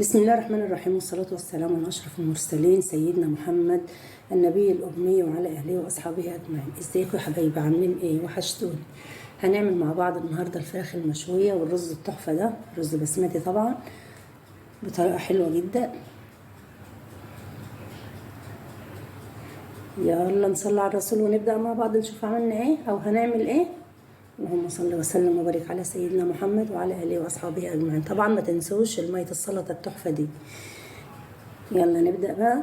بسم الله الرحمن الرحيم، والصلاة والسلام على أشرف المرسلين سيدنا محمد النبي الأمي وعلى أهله وأصحابه أجمعين. ازيكم يا حبايبي؟ عاملين ايه؟ وحشتوني. هنعمل مع بعض النهاردة الفراخ المشوية والرز التحفة ده، رز بسمتي طبعا بطريقة حلوة جدا. يلا نصلي على الرسول ونبدأ مع بعض نشوف عملنا ايه أو هنعمل ايه. اللهم صل وسلم وبارك على سيدنا محمد وعلى آله وأصحابه أجمعين. طبعا ما تنسوش المية السلطة التحفة دي. يلا نبدأ بقى.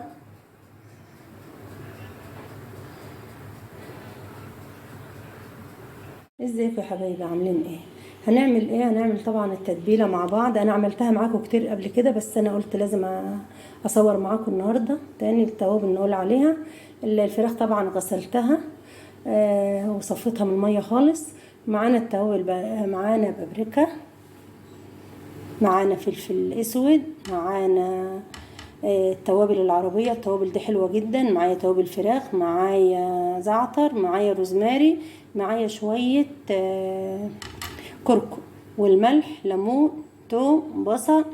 ازيكم يا حبايبي؟ عاملين ايه؟ هنعمل ايه؟ هنعمل طبعا التتبيلة مع بعض. انا عملتها معاكم كتير قبل كده، بس انا قلت لازم اصور معاكم النهارده تاني التوابل نقول عليها. الفراخ طبعا غسلتها وصفيتها من المية خالص. معانا التوابل بقى، معانا بابريكا، معانا فلفل اسود، معانا التوابل العربية. التوابل دي حلوة جدا. معايا توابل فراخ، معايا زعتر، معايا روزماري، معايا شوية كركم والملح، ليمون، توم، بصل،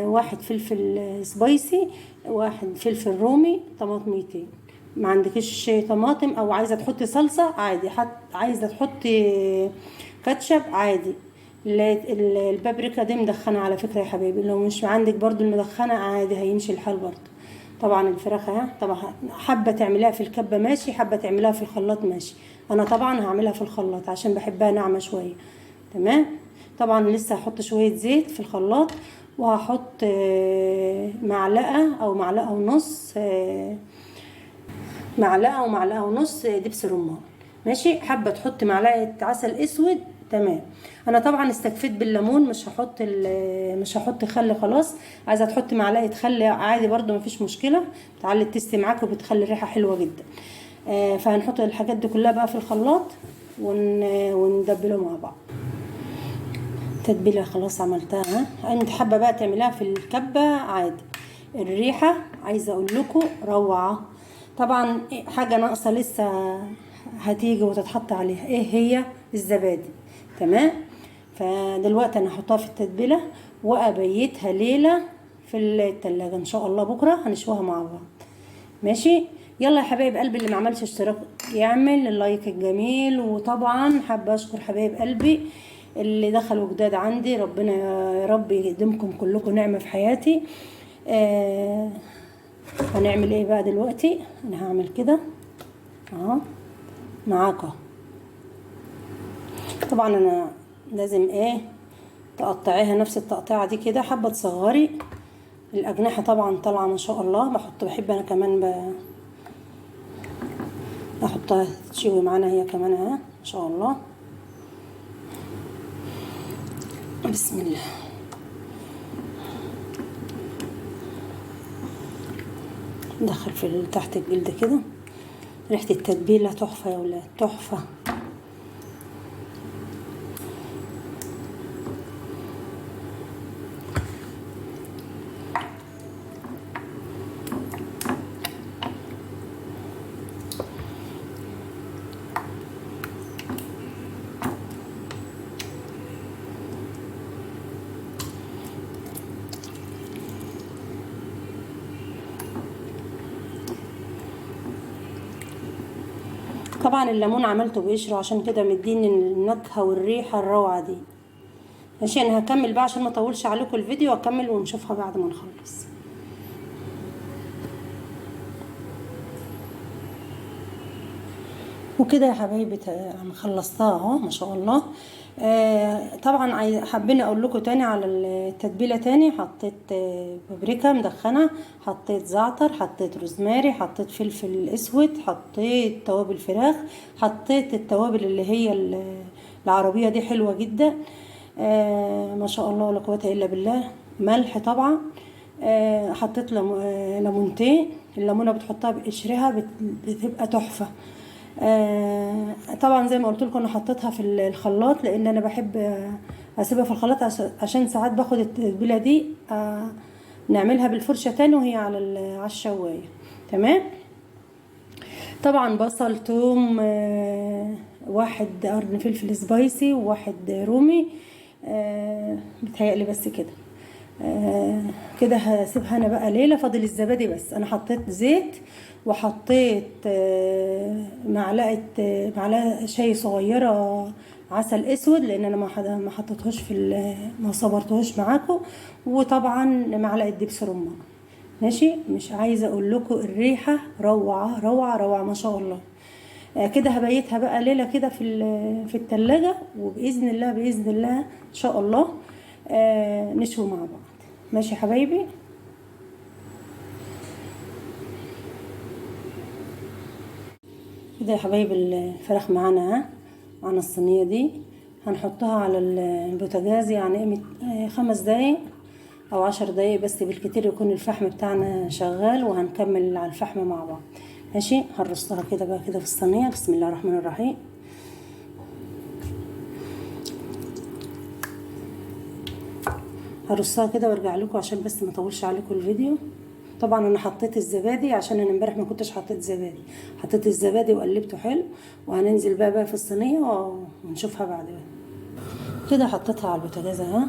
واحد فلفل سبايسي، واحد فلفل رومي، طماطميتين. ما عندكش طماطم او عايزه تحطي صلصه عادي، عايزه تحطي كاتشب عادي. البابريكا دي مدخنه على فكرة يا حبايبي، لو مش عندك برضو المدخنه عادي هيمشي الحال برضو. طبعا الفراخ اهي، طبعا حابة تعمليها في الكبه ماشي، حابة تعمليها في الخلاط ماشي. انا طبعا هعملها في الخلاط عشان بحبها ناعمة شوية. تمام. طبعا لسه هحط شوية زيت في الخلاط، وهحط معلقه او معلقه ونص، معلقه ومعلقة ونص دبس رمان ماشي. حابة تحط معلقه عسل اسود تمام. انا طبعا استكفيت بالليمون، مش هحط خل خلاص. عايزه تحط معلقه خل عادي برضو مفيش مشكلة، بتعلي التست معاك وبتخلي الريحة حلوة جدا. فهنحط الحاجات دي كلها بقى في الخلاط وندبله مع بعض. تتبيله خلاص عملتها. انت حابة بقى تعمليها في الكبه عادي. الريحة عايزه اقول لكم روعه. طبعا حاجة ناقصه لسه هتيجي وتتحط عليها، ايه هي؟ الزبادي. تمام. فدلوقتي انا هحطها في التتبيله وابيتها ليلة في التلاجة، ان شاء الله بكره هنشويها مع بعض ماشي. يلا يا حبايب قلبي، اللي ما عملش اشتراك يعمل اللايك الجميل. وطبعا حابة اشكر حبايب قلبي اللي دخلوا جداد عندي، ربنا يا رب يقدمكم كلكم نعمه في حياتي. هنعمل ايه بقى دلوقتي؟ انا هعمل كده اهو معاكم. طبعا انا لازم ايه تقطعيها نفس التقطيعه دي كده. حابة تصغري الاجنحة طبعا طالعه ما شاء الله. بحب انا كمان احطها تشوي معانا هي كمان اهي ما شاء الله. بسم الله. ندخل في تحت الجلد كده. ريحه التتبيله تحفة يا ولاد، تحفة. طبعا الليمون عملته بقشره عشان كده مديني النكهة والريحه الروعة دي ماشي. انا هكمل بقى عشان ما اطولش عليكم الفيديو، اكمل ونشوفها بعد ما نخلص. وكده يا حبايبي انا خلصتها اهو ما شاء الله. طبعا حابين اقول لكم تاني على التتبيله تاني. حطيت بابريكا مدخنه، حطيت زعتر، حطيت روزماري، حطيت فلفل اسود، حطيت توابل فراخ، حطيت التوابل اللي هي العربية دي حلوة جدا. ما شاء الله ولا قوة الا بالله. ملح طبعا. حطيت ليمونتين. الليمونه بتحطها بقشرها بتبقى تحفة. طبعا زي ما قلت لكم انا حطيتها في الخلاط لان انا بحب اسيبها في الخلاط عشان ساعات باخد التتبيله دي نعملها بالفرشه تاني وهي على الشوايه. تمام. طبعا بصل، توم، واحد قرن فلفل سبايسي وواحد رومي، بتهيألي بس كده. كده هسيبها انا بقى ليلة. فاضل الزبادي بس. انا حطيت زيت وحطيت معلقه شاي صغيرة عسل اسود، لان انا ما حطيتهوش في ما صبرتهوش معاكم، وطبعا معلقه دبس رمان. ماشي، مش عايزه اقول لكم الريحة روعه روعه روعه ما شاء الله. كده هبيتها بقى ليلة كده في التلاجة، وباذن الله باذن الله ان شاء الله نشوي مع بعض. ماشي يا حبايبي. كده يا حبايبي الفراخ معانا معانا الصينية دي، هنحطها على البوتاجاز يعني قيمة 5 دقايق او 10 دقايق بس بالكتير، يكون الفحم بتاعنا شغال، وهنكمل على الفحم مع بعض. ماشي، هنرصها كده بقى كده في الصينية. بسم الله الرحمن الرحيم. هرصها كده وارجع لكم عشان بس ما اطولش عليكم الفيديو. طبعا انا حطيت الزبادي عشان انا امبارح ما كنتش حطيت زبادي، حطيت الزبادي وقلبته حلو، وهننزل بقى في الصينية ونشوفها بعد كده. حطيتها على البوتاجاز اهي،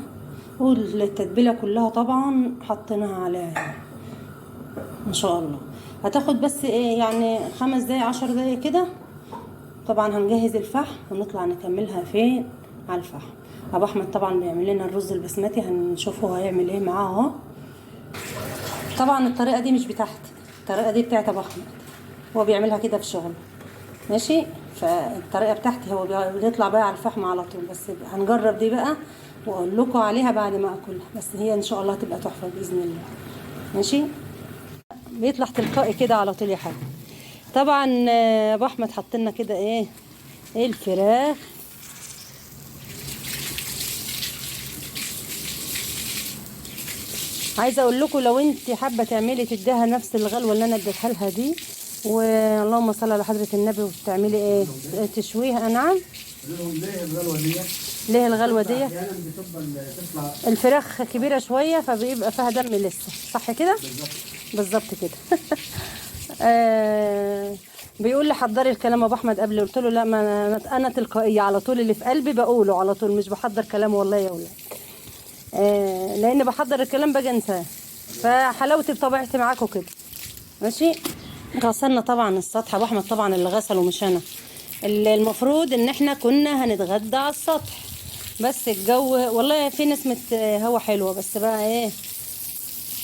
والتتبيله كلها طبعا حطيناها عليها ما شاء الله. هتاخد بس ايه يعني 5 دقايق 10 دقايق كده. طبعا هنجهز الفحم ونطلع نكملها فين على الفحم. ابو احمد طبعا بيعمل لنا الرز البسمتي، هنشوفه هيعمل ايه معاه اهو. طبعا الطريقة دي مش بتاعتي، الطريقة دي بتاعت ابو احمد، هو بيعملها كده في شغله. ماشي، فالطريقه بتاعتي هو بيطلع بقى على الفحم على طول، بس هنجرب دي بقى واقول لكم عليها بعد ما اكلها، بس هي ان شاء الله هتبقى تحفة باذن الله. ماشي، بيطلع تلقائي كده على طول يا حاج. طبعا ابو احمد حط لنا كده ايه الفراخ. عايزه اقول لكم لو انت حابة تعملي تديها نفس الغلوه اللي انا اديتها لها دي، واللهم صل على حضره النبي، وتعملي ايه تشويها. نعم، ليه الغلوه دي؟ ليه الغلوه دي؟ احيانا بتفضل تطلع الفراخ كبيرة شوية فبيبقى فيها دم لسه، صح كده؟ بالظبط كده. بيقول لي حضري الكلام ابو احمد قبل، قلت له لا، ما انا تلقائية على طول، اللي في قلبي بقوله على طول، مش بحضر كلام والله يا ولاد. لان بحضر الكلام باجي انساه، فحلاوتي بطبيعتي معاكم كده. ماشي، غسلنا طبعا السطح، ابو احمد طبعا اللي غسله مش انا. المفروض ان احنا كنا هنتغدى على السطح، بس الجو والله في نسمه هوا حلوة، بس بقى ايه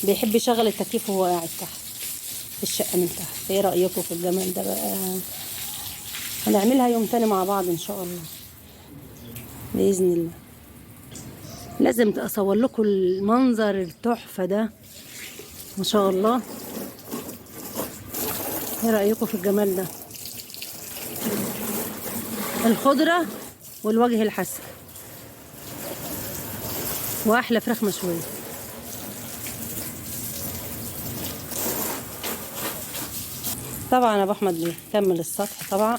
بيحب يشغل التكييف وهو قاعد تحت في الشقة من تحت. ايه رايكم في الجمال ده بقى؟ هنعملها يوم تاني مع بعض ان شاء الله باذن الله. لازم اصور لكم المنظر التحفة ده ما شاء الله. ايه رايكم في الجمال ده؟ الخضرة والوجه الحسن، واحلى فراخ مشوية. طبعا ابو احمد بيكمل السطح طبعا.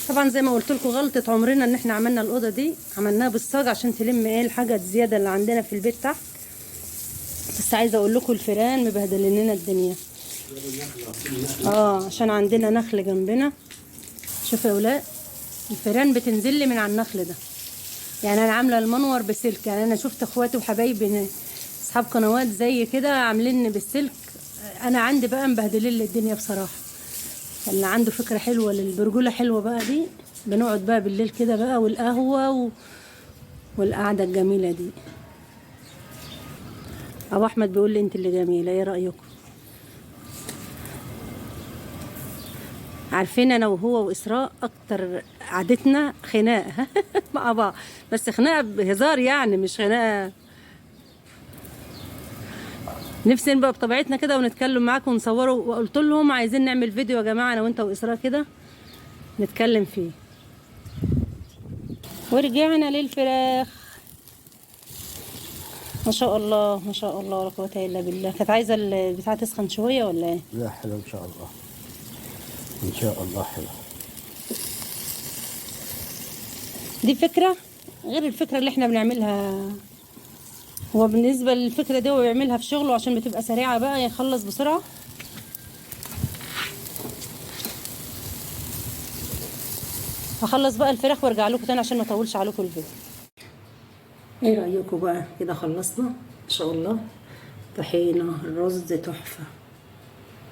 طبعا زي ما قلت لكم غلطه عمرنا ان احنا عملنا الاوضة دي، عملناها بالصاج عشان تلم ايه الحاجة الزيادة اللي عندنا في البيت تحت. بس عايزه اقول لكم الفيران مبهدلين لنا الدنيا، عشان عندنا نخل جنبنا. شوفوا يا اولاد الفيران بتنزل لي من على النخل ده، يعني انا عامله المنور بسلك، يعني انا شفت اخواتي وحبايبي اصحاب قنوات زي كده عاملين بالسلك، انا عندي بقى مبهدلين لي الدنيا بصراحة. اللي عنده فكرة حلوة للبرجوله حلوة بقى دي، بنقعد بقى بالليل كده بقى والقهوة والقعده الجميلة دي. ابو احمد بيقول لي انت اللي جميلة، ايه رايكم؟ عارفين انا وهو واسراء اكتر عادتنا خناقه مع بعض، بس خناقه بهزار يعني، مش خناقه. نفسي نبقى بطبيعتنا كده ونتكلم معاكم ونصوره. وقلت لهم عايزين نعمل فيديو يا جماعة انا وانت واسراء كده نتكلم فيه. ورجعنا للفراخ ما شاء الله ما شاء الله لا قوة الا بالله. كانت عايزه البتاعه تسخن شوية ولا ايه؟ لا حلو ان شاء الله، ان شاء الله حلو. دي فكرة غير الفكرة اللي احنا بنعملها. هو بالنسبة للفكرة دي هو بيعملها في شغله عشان بتبقى سريعة بقى، يخلص بسرعة. هخلص بقى الفراخ وارجع لكم تاني عشان ما اطولش عليكم الفيديو. ايه رايكم بقى؟ كده خلصنا ان شاء الله. طحينه الرز تحفة،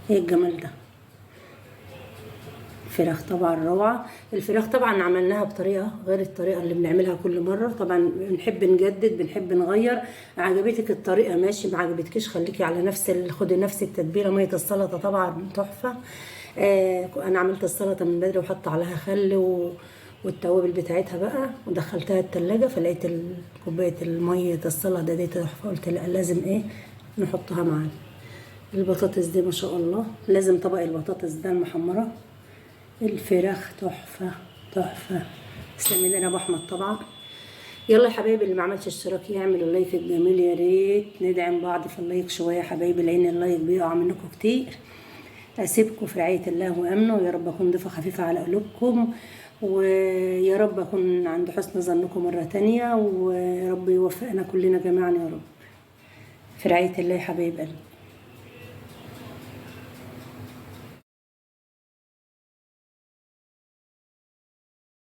ايه الجمال ده. الفراخ طبعا روعه. الفراخ طبعا عملناها بطريقة غير الطريقة اللي بنعملها كل مرة، طبعا بنحب نجدد، بنحب نغير. عجبتك الطريقة ماشي، ما عجبتكيش خليكي على نفس خدي نفس التتبيله. مية السلطة طبعا تحفة. انا عملت السلطة من بدري وحط عليها خل والتوابل بتاعتها بقى، ودخلتها التلاجة، فلقيت كوباية المية السلطة دي تحفة. قلت لا لازم ايه نحطها معانا. البطاطس دي ما شاء الله، لازم طبق البطاطس ده المحمره. الفراخ تحفة تحفة. تسلم ايدينا ابو احمد طبعا. يلا يا حبايبي، اللي ما عملش اشتراك يعمل ال like الجميل، يا ريت ندعم بعض في ال like شوية يا حبايبي، لان ال like بيقع منكم كتير. اسيبكم في رعاية الله وامنه، ويا رب اكون ضيفه خفيفة على قلوبكم، ويا رب اكون عند حسن ظنكم مرة تانية، ويا رب يوفقنا كلنا جميعا يا رب. في رعاية الله يا حبايب قلبي.